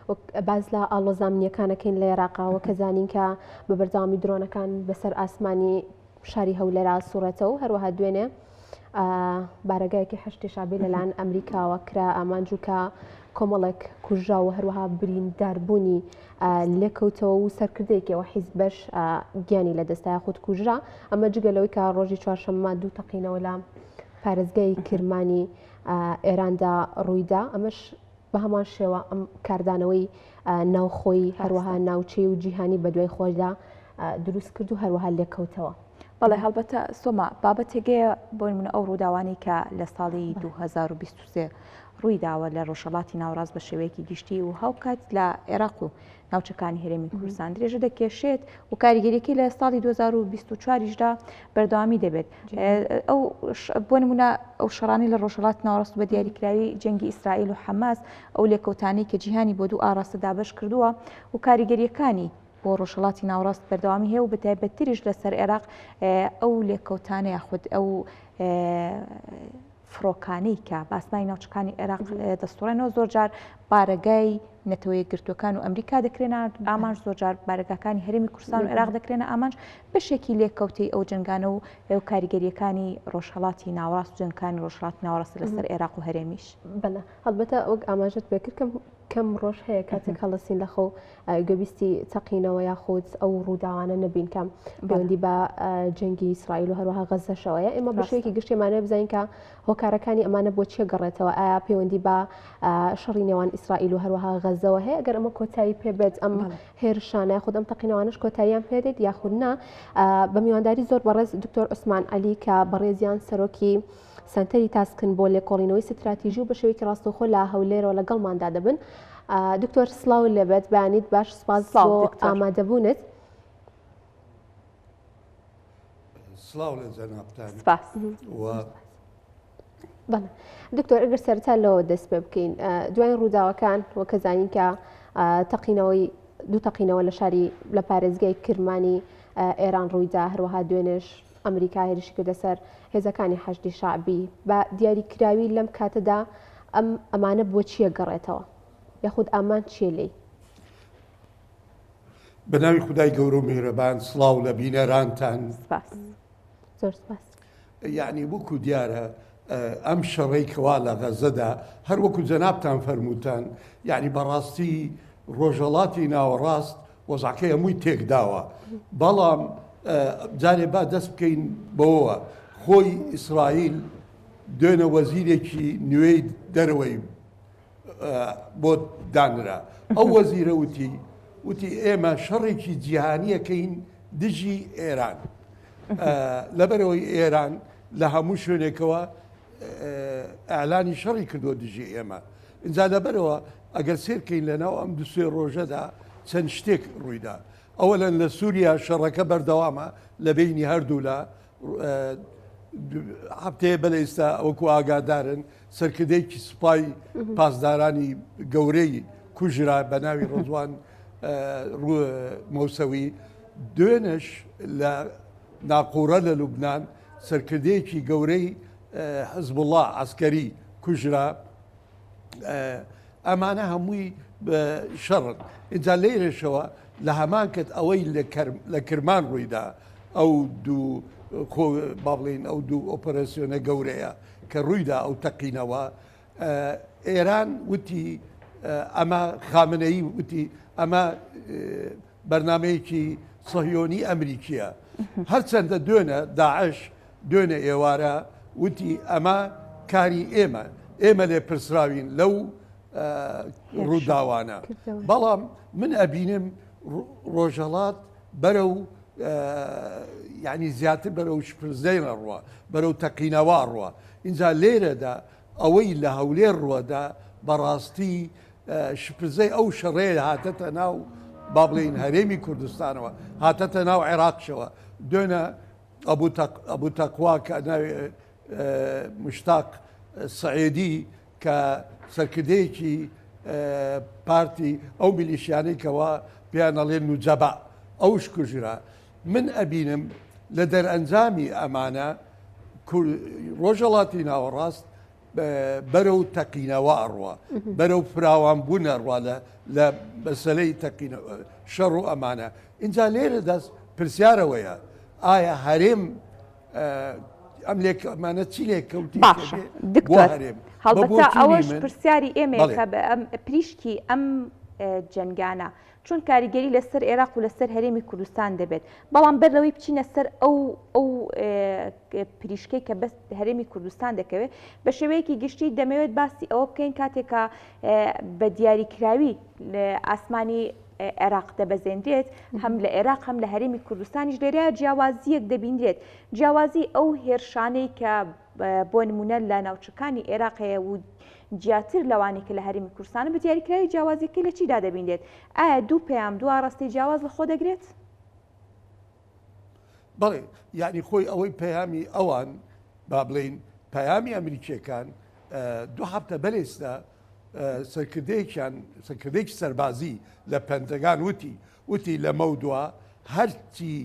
وەک باس لە ئاڵۆزە ئەمنییەکان ئەکەین لە ئێراقا وەک کە زانین کە بە بەردەوامی درۆنەکان بەسەر ئاسمانی شاری هەولێرا سوڕێتەوە و هەروەها دوێنێ بارەگایەکی حەشدی شەعبی لەلایەن ئەمریکاوە کرا ئامانج و کە کۆمەڵێک کوژرا و هەروەها برینداربوونی لێکەوتەوە و سەرکردەیەکەوە حیزبەش گیانی لەدەستا یاخود کوژرا ئەمە جگە لەوەی کە ڕۆژی چوارشەممە دوو تەقینەوە لە پارێزگای کرمانی ئێراندا ڕوویدا ئەمەش بە هەمان شێوە ئەم کاردانەوەی ناوخۆی هەروەها ناوچەی و جیهانی بەدوای خۆشدا دروست کرد و هەروەها لێکەوتەوە. بەڵێ هەڵبەتە سۆما بابەتێگەیە بۆ نمونە ئەو ڕووداوانەی کە لە ساڵی 2023 ڕووی داوە لە ڕۆژهەڵاتی ناوەڕاست بە شێوەیەکی گشتی و هاوکات لە عێراق و ناوچەکانی هەرێمی کوردستان درێژە دەکێشێت و کاریگەریەکەی لە ساڵی 2024 یشدا بەردەوامی دەبێت ئەو بۆ نمونە ئەو شەڕانی لە ڕۆژهەڵات ناوەڕاست بە دیاریکراوی جەنگی ئیسرائیل و حەماس ئەو لێکەوتانەی کە جیهانی بۆ دوو ئاراستە دابەش کردووە و کاریگەریەکانی بۆ ڕۆژهەڵاتی ناوەڕاست بەردەوامی هەیە و بەتایبەتتریش لەسەر عێراق ئەو لێکەوتانە یاخود ئەو فڕۆکانەی کە بە ئاسمانی ناوچەکانی عێراق دەسوڕێنەوە زۆرجار بارەگای نەتەوە یەکگرتووەکان و ئەمریکا دەکرێنە ئامانج زۆرجار بارەگاکانی هەرێمی کوردستان و عێراق دەکرێنە ئامانج بەشێکی لێکەوتەی ئەو جەنگانە و کاریگەریەکانی ڕۆژهەڵاتی ناوەڕاست و جەنگەکانی ڕۆژهەڵاتی ناوەڕاست لەسەر عێراق و هەرێمیش. بەڵێ هەڵبەتە وەک ئاماژەت پێکرد کەم کەم ڕۆژ هەیە کاتێک هەڵەسین لە خەو گوێبیستی تەقینەوە یاخود ئەو ڕووداوانە نەبین کە پەیوەندی بە جەنگی ئیسرائیل و هەروەها غەزەشەوەیە ئێمە بە شێوەیەکی گشتی ئەمانە بزانین کە هۆکارەکانی ئەمانە بۆ چیە گەڕێتەوە ئایا پەیوەندی بە شەڕی نێوان ئیسرائیل و هەروەها غەزەوە هەیە ئەگەر ئەمە کۆتایی پێبێت ئەم هێرشانە یاخود ئەم تەقینەوانش کۆتاییان پێدێت یاخود نا بە میوانداری زۆر بەڕێز دکتۆر عوسمان عەلی کە بەڕێزیان سەرۆکی سەنتەری تاسکن بۆ لێکۆڵینەوەی ستراتیژی و بە شێوەیەکی ڕاستەوخۆ لە هەولێرەوە لەگەڵماندا دەبن. دکتۆر سڵاو لێبێت بەیانیت باش سپاس بۆ ئامادەبوونت. سڵاو لە جەنابتان سپاس. و بەڵێ دکتۆر ئەگەر سەرەتا لەوە دەست پێ بکەین دوای ڕووداوەکان وەکە زانین کە تەقینەوەی دوو تەقینەوە لە شاری لە پارێزگای کرمانی ئێران ڕوویدا هەروەها دوێنێش ئەمریکا هێرشی کردە سەر هێزەکانی حەشدی شەعبی، بە دیاریکراوی لەم کاتەدا ئەم ئەمانە بۆ چییە گەڕێتەوە؟ یاخود ئامانج چییە لێی؟ بە ناوی خودای گەورە و میهرەبان سڵاو لە بینەرانتان. سپاس. زۆر سپاس. یعنی وەکو دیارە ئەم شەڕەی کەوا لە غەزەدا هەر وەکو جەنابتان فەرمووتان یعنی بەڕاستی ڕۆژهەڵاتی ناوەڕاست وەزعەکەی هەمووی تێکداوە بەڵام جارێ با دەست بکەین بەوەوە خۆی ئیسرائیل دوێنە وەزیرێکی نوێی دەرەوەی بۆ دانرا ئەو وەزیرە وتی وتی ئێمە شەڕێکی جیهانیەکەین دژی ئێران لەبەرەوەی ئێران لە هەموو شوێنێکەوە ئەلانی شەڕی کردووە دژی ئێمە ئینجا لەبەرەوە ئەگەر سێرکەین لەناو ئەم دوسێ ڕۆژەدا چەند شتێک ڕوویدا ئەوەلەن لە سووریا شەڕەکە بەردەوامە لە بینی هەردوو لە هەفتەیە بەلە ئێستا وەکو ئاگادارن سەرکردەیەکی سوپای پاسدارانی گەورەی کوژرا بە ناوی ڕزوان مۆسەوی دوێنش لە ناقورە لە لوبناان سەرکردەیەکی گەورەی حزبوڵا عسکەری کوژرا ئەمانە هەمووی شەڕن اینجا لێرەشەوە لە هەمان کەت ئەوەی لە کرمان ڕوویدا ئەو دوو با بڵین ئەو دوو ئۆپەراسیۆنە گەورەیە کە ڕوویدا ئەو تەقینەوە ئێران وتی ئەمە خامنەیی وتی ئەمە بەرنمەیەکی سەهیۆنی ئەمریکیە هەرچەندە دوێنە داعش دوێنێ ئێوارە وتی ئەمە کاری ئێمە ئێمە لێپرسراوین لەو ڕووداوانە بەڵام من ئەبینم ڕۆژهڵات بەرەو یعنی زیاتر بەرەو شپرزەی ڕوە بەرەو تەقینەوە ڕوە اینجا لێرەدا ئەوەی لە هەولێر ڕوەدا بەڕاستی شپرزەی ئەو شەڕەیە هاتەتە ناو با بڵین هەرێمی کوردستانەوە هاتەتە ناو عێراقشەوە دوێنە ئەبو تەقوا کە ناوی مشتاق سعێدی کە سەرکردەیەکی پارتی ئەو میلیشیانەی کەوا پێیان ئەڵێن نوجەبا ئەوش کوژرا من ئەبینم لە دەرئەنجامی ئەمانە ڕۆژەڵاتی ناوەڕاست. بەرەو تەقینەوە ئەڕوا، بەرەو فراوان بوون ئەڕوا لە مەسەلەی تەقینەوە شەڕ و ئەمانە. ئینجا لێرەدا پرسیارەوەیە ئایا هەرێم ئەم لێکەمانە چی لێکەوتی باشە دکتۆر هەڵبەتە ئەوەش پرسیاری ئێمەیە کە پریشکی ئەم جەنگانە چۆن کاریگەری لەسەر عێراق و لەسەر هەرێمی کوردستان دەبێت بەڵام بەر لەوەی بچینە سەر ئەو ئەو پریشکەی کە بەس هەرێمی کوردستان دەکەوێت بە شێوەیەکی گشتی دەمەوێت باسی ئەوە بکەین کاتێکە بە دیاریکراوی ئاسمانی عێراق دەبەزێنرێت هەم لە عێراق هەم لە هەرێمی کوردستانیش لێرە جیاوازیەک دەبینرێت جیاوازی ئەو هێرشانەی کە بۆ نمونە لە ناوچەکانی عێراق هەیە و جیاتر لەوانەی کە لە هەرێمی کوردستانە بە دیاریکراوی جیاوازیەکەی لە چیدا دەبینرێت؟ ئایا دوو پەیام دوو ئاڕاستەی جیاواز لە خۆ دەگرێت؟ بەڵێ یعنی خۆی ئەوەی پەیامی ئەوان با بڵین پەیامی ئەمریکیەکان دوو هەفتە بەرێستا سەرکردەیەکیان سەرکردێکی سەربازی لە پەنتەگان وتی وتی لەمەودوا هەرچی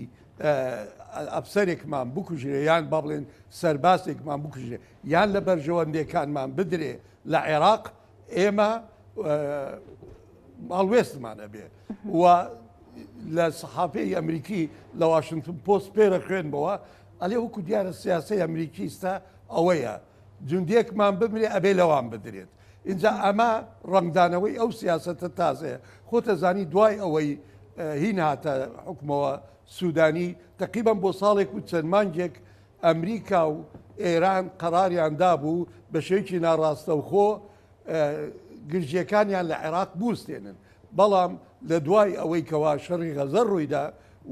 ئەفسەرێکمان بکوژرێ یان با بڵێن سەربازێکمان بکوژرێ یان لە بەرژەوەندێکانمان بدرێ لە عێراق ئێمە هەڵوێستمان ئەبێ و لە سەحافەی ئەمریکی لە واشنگتن پۆست پێرە خوێنبەوە ئەلێ وەکو دیارە سیاسەی ئەمریکیستا ئەوەیە جوندێکمان بمرێ ئەبێ لەوان بدرێت ئینجا ئەمە ڕەنگدانەوەی ئەو سیاسەتە تازەیە. خۆتەزانی دوای ئەوەی هین هاتە حوکمەوە سودانی تەقریبەن بۆ ساڵێک و چەند مانگێک ئەمریکا و ئێران قەراریان دابوو بە شێوەیەکی ناڕاستەوخۆ گرژیەکانیان لە عێراق بوستێنن. بەڵام لە دوای ئەوەی کەوا شەڕی غەزە ڕوویدا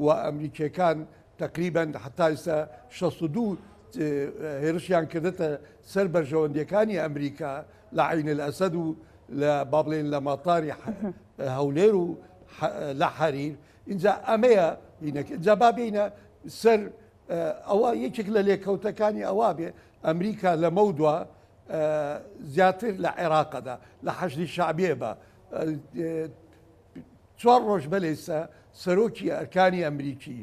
و ئەمریکیەکان تەقریبەن هەتا ئیستا 62 هێرشیان کردتە سەر بەرژەوەندیەکانی ئەمریکا لە عەین الئەسەد و لە با بڵێن لە مەتاری هەولێر و لە حەریر اینجا ئەمەیە هینەکە جا با بینە سەر ئەوە یەکێک لە لێکەوتەکانی ئەوە بێ ئەمریکا لە مەودوا زیاتر لە عێراقەدا لە حەشدی شعبیە بە چوار ڕۆژ بەلێسە سەرۆکی ئەرکانی ئەمریکی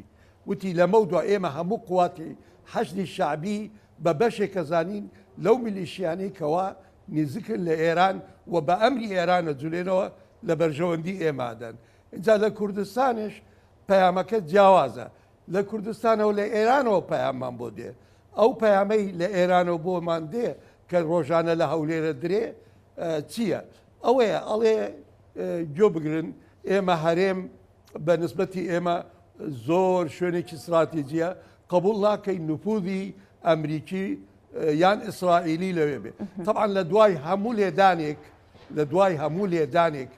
وتی لەمەودوا ئێمە هەموو قواتی حەشدی شەعبی بە بەشێک ئەزانین لەو میلیشیانەی کەوا نیزکن لە ئێران و بە ئەمری ئێران ئەجولێنەوە لە بەرژەوەندی ئێمە ئەدەن. ئینجا لە کوردستانێش پەیامەکە جیاوازە. لە کوردستانەوە لە ئێرانەوە پەیاممان بۆ دێ. ئەو پەیامەی لە ئێرانەوە بۆمان دێ کە ڕۆژانە لە هەولێرە درێ چییە؟ ئەوەیە ئەڵێ گوێ بگرن ئێمە هەرێم بە نسبەتی ئێمە زۆر شوێنێکی ستراتیجیە قبول ناکەین نفوذی ئەمریکی یان ئیسرائیلی لەوێ بێ طبعا لە دوای هەموو لێدانێک لە دوای هەموو لێدانێک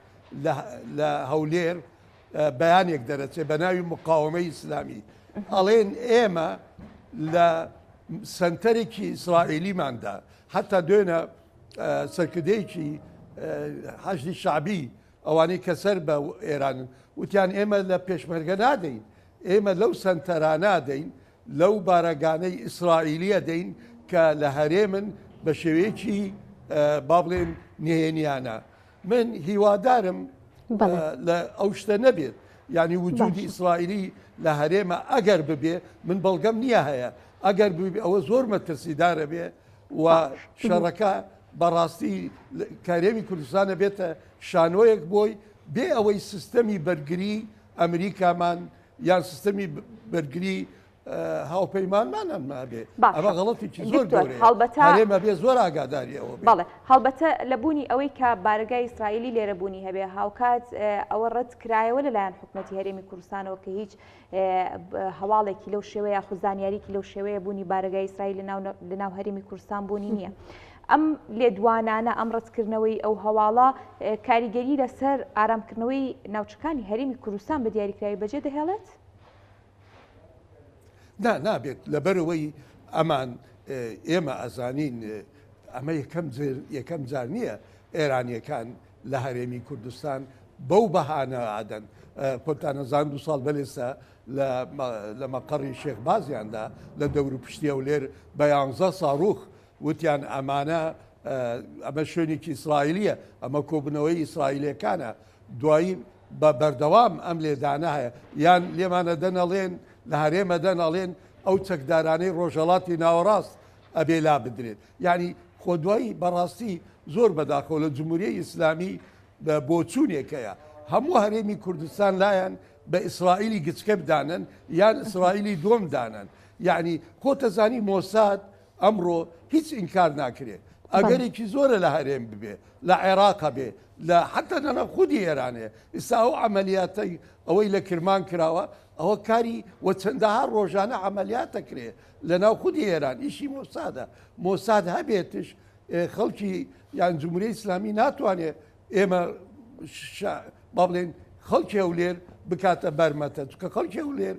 لە هەولێر بەیانێک دەرەچێ بە ناوی مقاومەی ئیسلامی ئەڵێن ئێمە لە سنتەرێکی ئیسرائیلیماندا حتا دوێنە سەرکردەیەکی حەشدی شعبی ئەوانەی کە سەر بە ئێرانن وتیان ئێمە لە پێشمەرگە نادەین، ئێمە لەو سەنتەرانە ئەدەین، لەو بارەگانەی ئیسرائیلی ئەدەین کە لە هەرێمن بە شێوەیەکی با بڵێن نهێنیانە. من هیوادارم لە ئەو شتە نەبێت، یعنی وجودی ئیسرائیلی لە هەرێمە ئەگەر ببێ من بەڵگەم نییە هەیە، ئەگەر ببێ ئەوە زۆر مەترسیدارە بێ و شەڕەکە بەڕاستی کارێمی کوردستان ئەبێتە شانۆیەک بۆی بێ ئەوەی سیستەمی بەرگری ئەمریکامان یان سیستەمی بەرگری هاوپەیمانمان ئەمابێ ئەمە غەڵەتێکی زۆر هەڵبەتە هەرێمە بێ زۆر ئاگاداری ئەوە بەڵێ هەڵبەتە لە بوونی ئەوەی کە بارەگای ئیسرائیلی لێرە بوونی هەبێ هاوکات ئەوە ڕەت کرایەوە لەلایەن حکوومەتی هەرێمی کوردستانەوە کە هیچ هەواڵێکی لەو شێوەیە یاخود زانیاریکی لەو شێوەیە بوونی بارەگای ئیسرائیل لەناو هەرێمی کوردستان بوونی نییە. ئەم لێدوانانە ئەم ڕەتکردنەوەی ئەو هەواڵە کاریگەری لەسەر ئارامکردنەوەی ناوچەکانی هەرێمی کوردستان بە دیاریکراوی بەجێ دەهێڵێت؟ نا نابێت لەبەرەوەی ئەمان ئێمە ئەزانین ئەمە یەکەم یەکەم جار نییە ئێرانیەکان لە هەرێمی کوردستان بەو بەهانە ئەدەن خۆتان ئەزان دوو ساڵ بەلێستا لە مەقەڕی شێخ بازیاندا لە دەور و پشتی هەولێر بە یانزە ساڕوخ وتیان ئەمانە ئەمە شوێنێکی ئیسرائیلیە ئەمە کۆبنەوەی ئیسرائیلەکانە دوایی بە بەردەوام ئەم لێدانە هەیە یان لێمانە دەنەڵێن لە هەرێمە دەنەڵێن ئەو چەکدارانەی ڕۆژهڵاتی ناوەڕاست ئەبێ لا بدرێت یعنی. خۆ دوایی بەڕاستی زۆر بەداخەوە لە جمهوریە ئیسلامی بە بۆچوونێک هەیە هەموو هەرێمی کوردستان لایەن بە ئیسرائیلی گچکە بدانن یان ئیسرائیلی دۆم دانن یعنی خۆتەزانی مۆساد ئەمڕۆ هیچ ئینکار ناکرێ ئەگەرێکی زۆرە لە هەرێم ببێ لە عێراقە بێ لە حتا لەناو خودی ئێرانێ ئیستا ئەو عملیاتەی ئەوەی لە کرمان کراوە ئەوە کاری و چەندەها ڕۆژانە عملیاتە کرێ لە ناو خودی ئێران ئیشی مۆسادە مۆساد هەبێتش خەڵکی یان جمهوری ئیسلامی ناتوانێت ئێمە با بڵێن خەڵکی هەولێر بکاتە بەرمەتە چکە خەڵکی هەولێر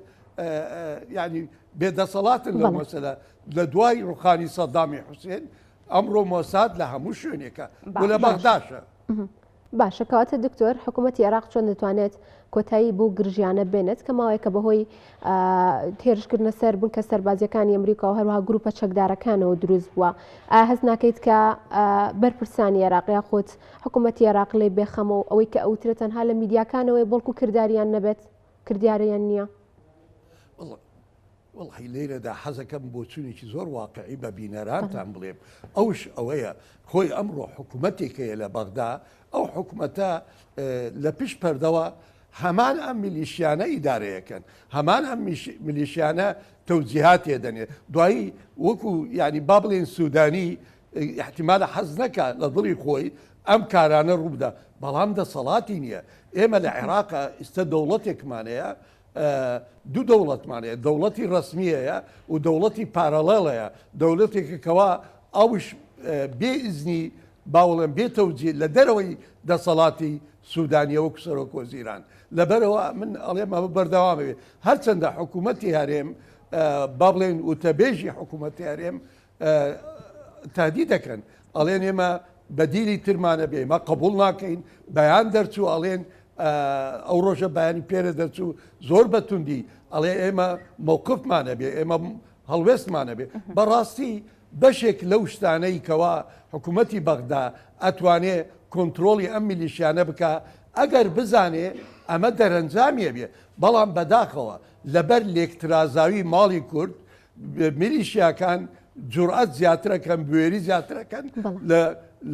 ینی بێدەسەڵاتن لە مەسەلە لە دوای ڕوخانی سەدامی حوسێن ئەمڕۆ مۆساد لە هەموو شوێنێکە و لە بەغداشە. باشە کەواتە دکتۆر حکوومەتی عێراق چۆن دەتوانێت کۆتایی بۆ گرژیانە بێنێت کە ماوەیەکە بەهۆی هێرشکردنە سەر بنکە سەربازیەکانی ئەمریکا و هەروەها گروپە چەکدارەکانەوە دروست بووە ئایا هەست ناکەیت کە بەرپرسانی عێراق یاخود حکوومەتی عێراق لێ بێخەمە و ئەوەی کە ئەوترە تەنها لە میدیاکانەوەی بەڵکو کرداریان نەبێت کردیاریان نییە؟ وەڵاهی لێرەدا حەزەکەم بۆچوونێکی زۆر واقعی بە بینەرانتان بڵێم ئەوش ئەوەیە خۆی ئەمڕۆ حکوومەتێک هەیە لە بەغدا ئەو حکوومەتە لە پشت پەردەوە هەمان ئەم میلیشیانە ئیدارەیەکەن هەمان ئەم میلیشیانە تەوجیهات تێدەنێ دوایی وەکو ینی با بڵێن سوودانی احتیمالە حەز نەکا لە دڵی خۆی ئەم کارانە ڕووبدا بەڵام دەسەڵاتی نییە ئێمە لە عێراق ئیستا دەوڵەتێکمان هەیە دوو دەوڵەتمان هەیە دەوڵەتی ڕەسمی هەیە و دەوڵەتی parallel هەیە دەوڵەتێکە کەوا ئەوش بێ ئیزنی باوەڵێن بێ تەوجی لە دەرەوەی دەسەڵاتی سوودانیە وەکو سەرۆک وەزیران لەبەرەوە من ئەڵێم ئەمە بەردەوام بێ هەرچەندە حکوومەتی هەرێم با بڵێن وتەبێژی حکوومەتی هەرێم تهدید دەکەن ئەڵێن ئێمە بەدیلی ترمانە بێ ئێمە قبول ناکەین بەیان دەرچوو ئەڵێن ئەو ڕۆژە بەیانی پێرە دەرچوو زۆر بە توندی ئەڵێ ئێمە موقفمانە بێ ئێمە هەڵوێستمانە بێ بەڕاستی بەشێک لەو شتانەی کەوا حکوومەتی بەغدا ئەتوانێ کۆنتترۆلی ئەم میلیشیانە بکە ئەگەر بزانێ ئەمە دەرەنجامیە بێ بەڵام بەداخەوە لەبەر لێکترازاوی ماڵی کورد میلیشیاکان جورئەت زیاترەکەن بوێری زیاترەکەن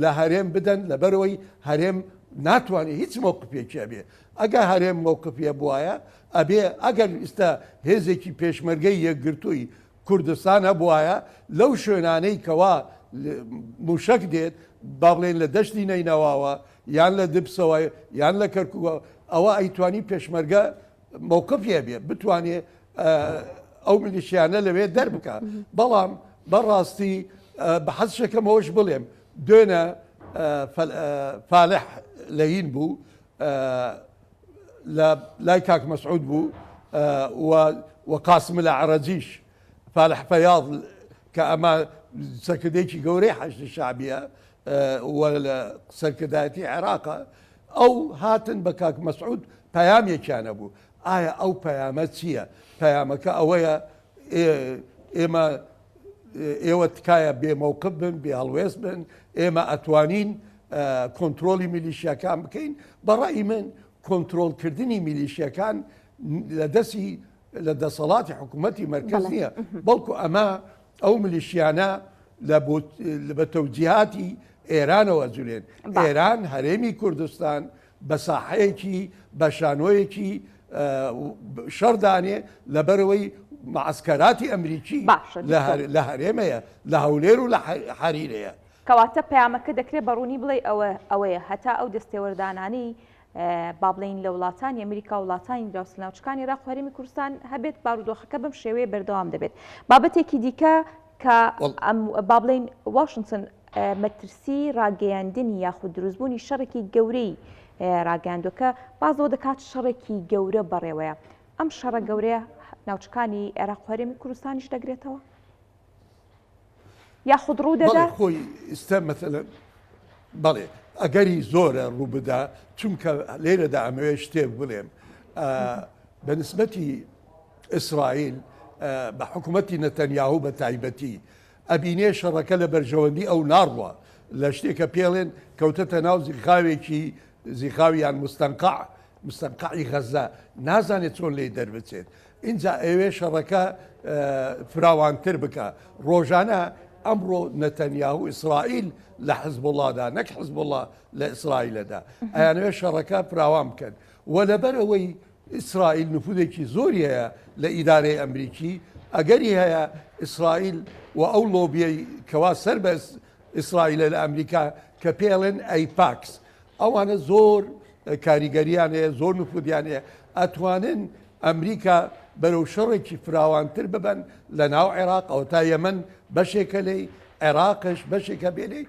لە هەرێم بدەن لەبەرەوەی هەرێم ناتوانێت هیچ مەوقفێکی هەبێ ئەگەر هەرێم مەوقفیە بواە ئەبێ ئەگەر ئیستا هێزێکی پێشمەرگەی یەکگرتووی کوردستان هەبواە لەو شوێنانەی کەوا موشک دێت با بڵێن لە دەشتی نەینەواوە یان لە دبسەوە یان لە کەرکووە ئەوە ئەیتوانی پێشمەرگە مەوقفی هەبێ بتوانێ ئەو میلیشیانە لەوێ دەربکە بەڵام بەڕاستی بە حەزشەکەم ئەوش بڵێم دوێنە فالح لەین بوو لە لای کاک مەسعود بوو و قاسم لە عەرەجیش فالح فەیاض کە ئەمە سەرکردێکی گەورەی حەشدی شعبیە و لە سەرکردایەتی عێراقە ئەو هاتن بە کاک مەسعود پەیامێکیان هەبوو ئایا ئەو پەیامە چییە؟ پەیامەکە ئەوەیە ئێمە ئێوە تکایە بێ مەوقف بن بێ هەڵوێست بن ئێمە ئەتوانین کۆنتترۆلی میلیشیاکان بکەین بەڕی من کۆنتترۆلکردنی میلیشیەکان لە دەستی لە دەسەڵاتی حکوومەتی مەرکەز نییە بەڵکو ئەمە ئەو ملیشیانە لە بە تەوجیهاتی ئێرانەوە جولێن ئێران هەرێمی کوردستان بە ساحەیەکی بە شانۆیەکی شەڕدانێ لەبەرەوەی معسکەراتی ئەمریکی لە هەرێمەیە لە هەولێر و لە حەریرەیە. کەواتە پەیامەکە دەکرێت بە ڕوونی بڵێ ئەوە ئەوەیە هەتا ئەو دەستێوەردانانەی با بڵێین لە وڵاتانی ئەمریکا و وڵاتانی دراوسێ ناوچەکانی عێراق و هەرێمی کوردستان هەبێت بارودۆخەکە بەم شێوەیە بەردەوام دەبێت بابەتێکی دیکە کە ئەم با بڵێین واشنتن مەترسی ڕاگەیاندنی یاخود دروستبوونی شەڕێکی گەورەی ڕاگەیاندووە باس لەوە دەکات شەڕێکی گەورە بەڕێوەیە ئەم شەڕە گەورەیە ناوچەکانی عێراق و هەرێمی کوردستانیش دەگرێتەوە یاخود ڕوو دەدات؟ خۆی ئیستا مەسەلەن بەڵێ ئەگەری زۆرە ڕوو بدا چونکە لێرەدا ئەمەوێ شتێک بڵێم بە نسبەتی ئیسرائیل بە حکوومەتی نەتەنیاهو بە تایبەتی ئەبینێ شەڕەکە لە بەرژەوەندی ئەو ناڕوە لە شتێکە پێڵێن کەوتەتە ناو زیخاوێکی زیخاویان مستەنقع مستەنقعی غەزە نازانێت چۆن لێی دەربچێت ئینجا ئەوێ شەڕەکە فراوانتر بکە ڕۆژانە. ئەمڕۆ نەتەنیاهو ئیسرائیل لە حزبوڵادا نەک حزبوڵا لە ئیسرائیلەدا ئەیانەوێت شەڕەکە فراوان بکەن و لەبەرئەوەی ئیسرائیل نفوذێکی زۆری هەیە لە ئیدارەی ئەمریکی، ئەگەری هەیە ئیسرائیل و ئەو لۆبیەی کەوا سەر بە ئیسرائیلە لە ئەمریکا کە پێی ئەڵێن ئەیپاکس ئەوانە زۆر کاریگەریان هەیە زۆر نفوذیان هەیە ئەتوانن ئەمریکا بەرەو شەڕێکی فراوانتر ببەن لە ناو عێراق ئەوە تا یەمەن بەشێکە لێی عێراقش بەشێکە بێ لێی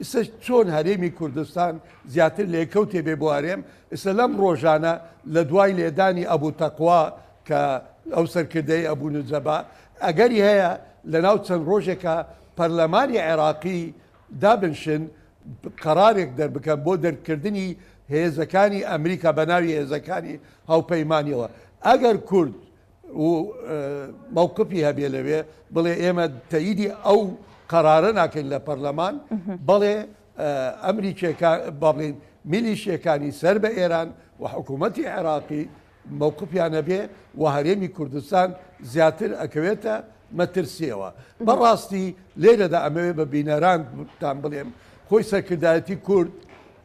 ئیستا چۆن هەرێمی کوردستان زیاتر لێکەوتێ بێ بۆ هەرێم ئیستا لەم ڕۆژانە لە دوای لێدانی ئەبوو تەقوا کە ئەو سەرکردەی ئەبوو نوجەبا ئەگەری هەیە لە ناو چەند ڕۆژێکە پەرلەمانی عێراقی دابنشن قەرارێک دەربکەن بۆ دەرکردنی هێزەکانی ئەمریکا بە ناوی هێزەکانی هاوپەیمانیەوە ئەگەر کورد و مەوقفی هەبێ لەوێ بڵێ ئێمە تەئیدی ئەو قەرارە ناکەین لە پەرلەمان بەڵێ ئەمریکیەکان با بڵێین میلیشیەکانی سەر بە ئێران و حکوومەتی عێراقی مەوقفیان هەبێ و هەرێمی کوردستان زیاتر ئەکەوێتە مەترسیەوە بەڕاستی لێرەدا ئەمەوێ بە بینەرانتان بڵێم خۆی سەرکردایەتی کورد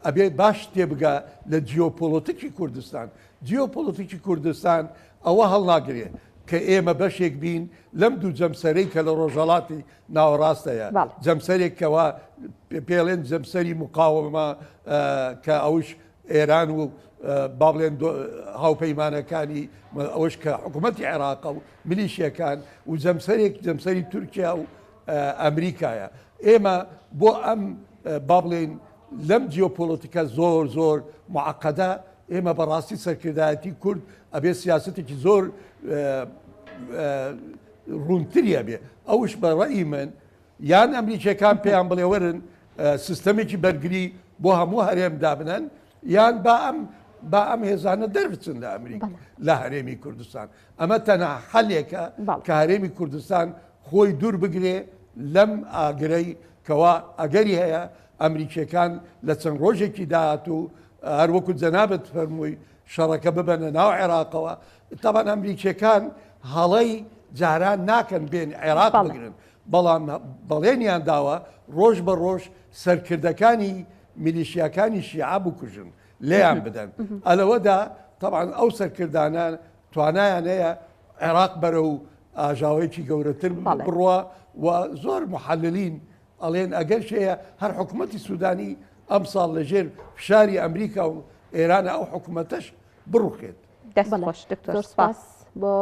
ئەبێ باش تێبگا لە جیۆپۆلۆتیکی کوردستان جیۆپۆلۆتیکی کوردستان ئەوە هەڵناگرێ کە ئێمە بەشێک بین لەم دوو جەمسەرەی کە لە ڕۆژهەڵاتی ناوەڕاست هەیە، جەمسەرێک کەوا پێڵێن جەمسەری مقاومە کە ئەوش ئێران و با بڵێن هاوپەیمانەکانی ئەوش کە حکوومەتی عێراقە و ملیشیەکان و جەمسەرێک جەمسەری تورکیا و ئەمریکایە ئێمە بۆ ئەم با بڵێن لەم جیۆپۆلۆتیکە زۆر زۆر معقدە ئێمە بەڕاستی سەرکردایەتی کورد ئەبێ سیاستێکی زۆر ڕوونتری ئەبێ ئەوش بە ڕەئی من یان ئەمریکیەکان پێیان بڵێ وەرن سیستەمێکی بەرگری بۆ هەموو هەرێم دابنەن یان با ئەم با ئەم هێزانە دەربچن لە ئەمریکا لە هەرێمی کوردستان ئەمە تەنها حەلێکە کە هەرێمی کوردستان خۆی دوور بگرێ لەم ئاگرەی کەوا ئەگەری هەیە ئەمریکیەکان لە چەند ڕۆژێکی داهاتوو هەر وەکو جەنابت فەرمووی شەڕەکە ببەنە ناو عێراقەوە تەبعەن ئەمریکیەکان هەڵەی جاران ناکەن بێن عێراق بگرن بەڵام بەڵێنیان داوە ڕۆژ بە ڕۆژ سەرکردەکانی میلیشیاکانی شیعە بکوژن لێیان بدەن ئەلەوەدا تەبعەن ئەو سەرکردانە توانایان هەیە عێراق بەرەو ئاژاوەیەکی گەورەتر بڕوا و زۆر محللین ئەڵێن ئەگەر شەیە هەر حکوومەتی سوودانی ئەمساڵ لەژێر فشاری ئەمریکا و ئێرانە ئەو حکوومەتەش بڕوخێت. دەست خۆش دکتۆر سپاس. بۆ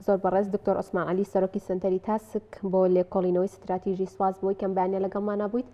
زۆر بەڕێز دکتۆر عوسمان عەلی سەرۆکی سەنتەری تاسک بۆ لێکۆڵینەوەی ستراتیژی سپاس بۆی کەم بەیانە لەگەڵمانە بوویت.